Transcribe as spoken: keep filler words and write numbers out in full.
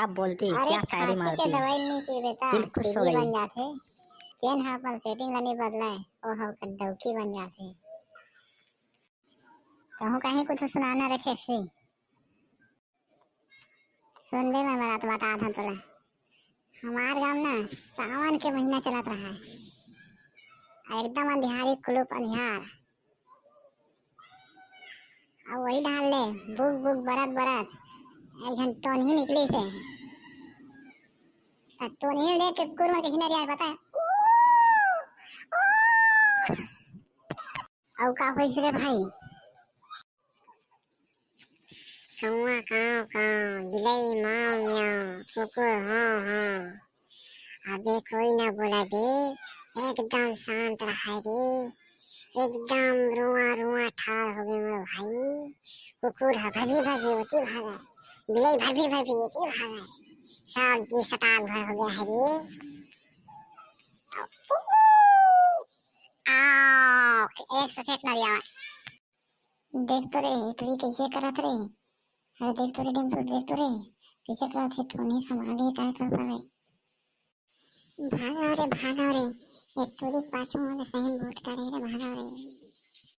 क्या बोलती, अरे, क्या शायरी खांसी के मारती। दवाई नहीं पीबे त दिल खुश हो टीबी गई। बन जाथे। जेन ह अपन सेटिंग ला नहीं बदलाय, ओ ह ओकर डौकी बन जाथे। कहूँ कहीं कुछ सुनाना रखे सी। सुनबे मैं बात बता था तोला। हमार गांव ना सावन के महीना चलत रहा है। एकदम अंधियारी कुलूप अंधियार। अब वही डाल ले, बुक बुक बरत बरत एक झन टोनही निकली से। त टोनही देख के कुकुर मन के हिनरिया पता है। अउ का होइस रे भाई? कौआ कांव कांव, बिलई मांव म्याव, कुकुर हांव हांव। अबे कोई ना बोला दे, एकदम शांत रहा रे, एकदम रुआ रुआ ठाड़ हो गए मोर भाई। कुकुर ह भगी भगी ओती भागे, बिलई भगी भगी एती भागे, सब जी सटाक भर हो गया है रे। आओ, एक सौ सेठ ना दिया। देख तो रे, ए टुरी कैसे करत रे। अरे देख तो रे, डिम्पू, देख तो रे, कैसे करत हे, टोनी समा गे, काय कर रे। भागो रे, भागो रे, ए टुरी के पाछू वाले सही में भूत करे रे, भागो रे।